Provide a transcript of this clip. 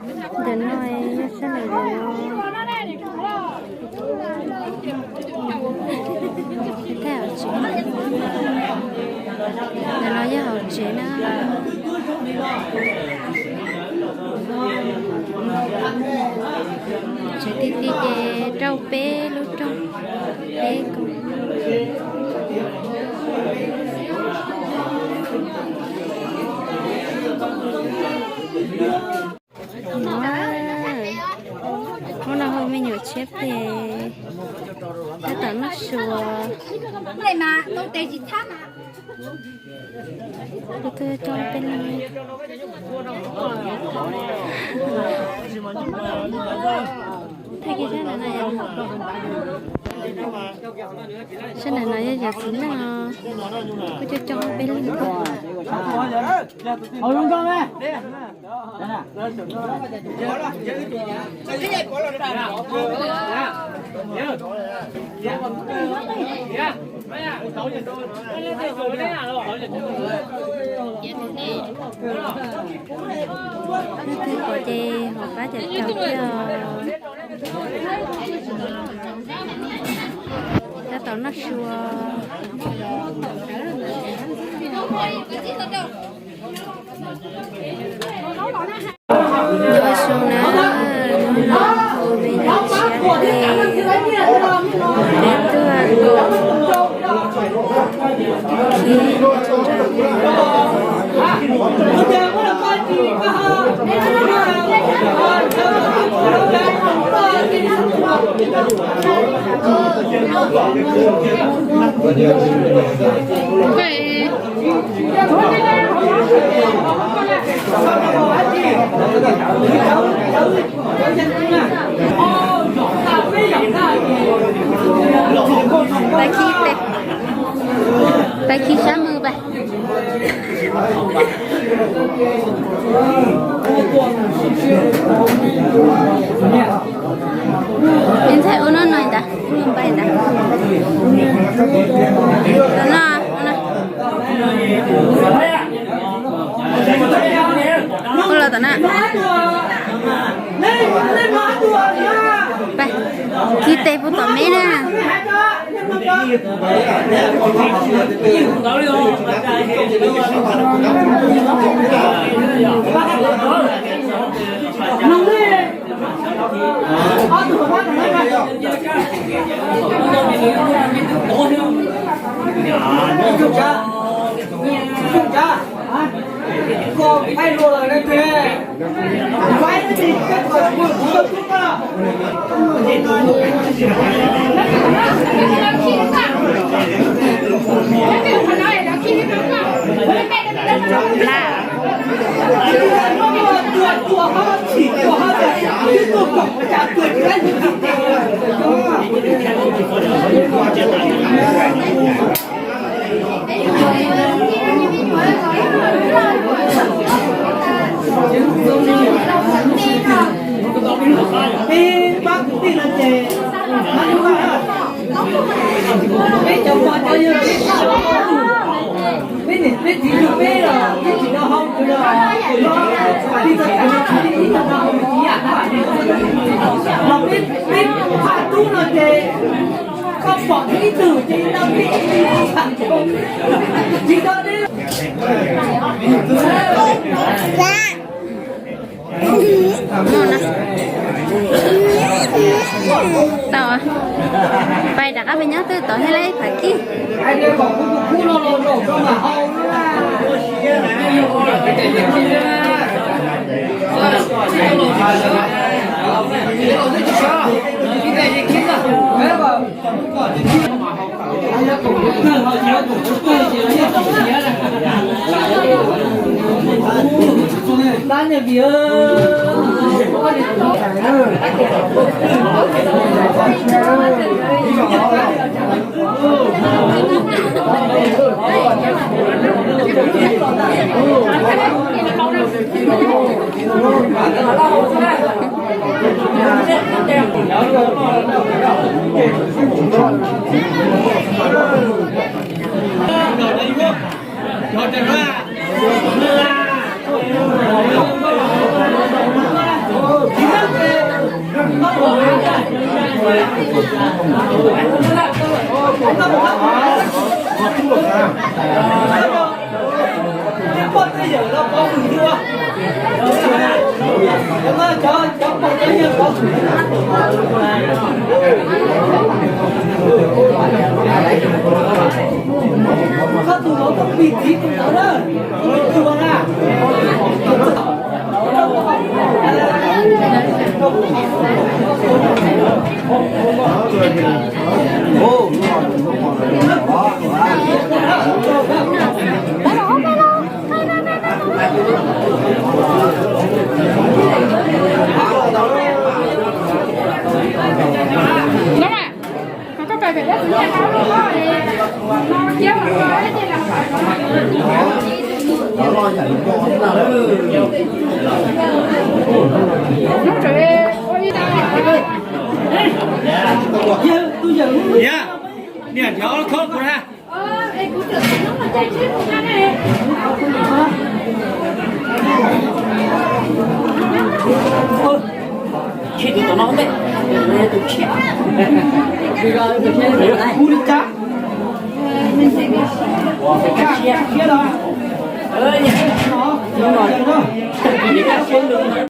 Ntawm no yog sab ntawm no. Thaij hauv tsev. Ntawm no yog hauv tsev na. Tsev ti ti ces rau peb lub rooj, peb koog. Hnub no hu me nyuam tshiab pem tab tom noj su. Kuv twb coj peb leeg. Thaij kiag sab ntawm no yom. Sab ntawm no yog yawm txiv neej os. Kuj coj coj peb leeg thiab. Leej twg pom ces ho pab cov caum thiab os. Tab tom noj su. Nyob zoo na, hnub no hu me nyuam tshiab pem peb tuaj khi Pab khi peb, pab khi sab mws pab. Ib ntxhais ua no no ntag, ua npai ntag. Tom no, ua los tom na. Pab, khi tes puag tom me na. Peb pab kwv tij no ces peb cov pog cov yawg peb txhawj, peb niam peb txiv yug peb los peb tsis tau hau los, peb txhawj txhawj ib tug no hau tsis yam, los peb peb pab tub no ces koj pom ib tug ces tau peb tsis tau. Tau, pais rov qab pem nyob twb tod thiab lawm phav kib. Yog, niam nrhiav ob lub khob kuv na. Tshem tus no ntej, tus tshiab. Kuv li cas?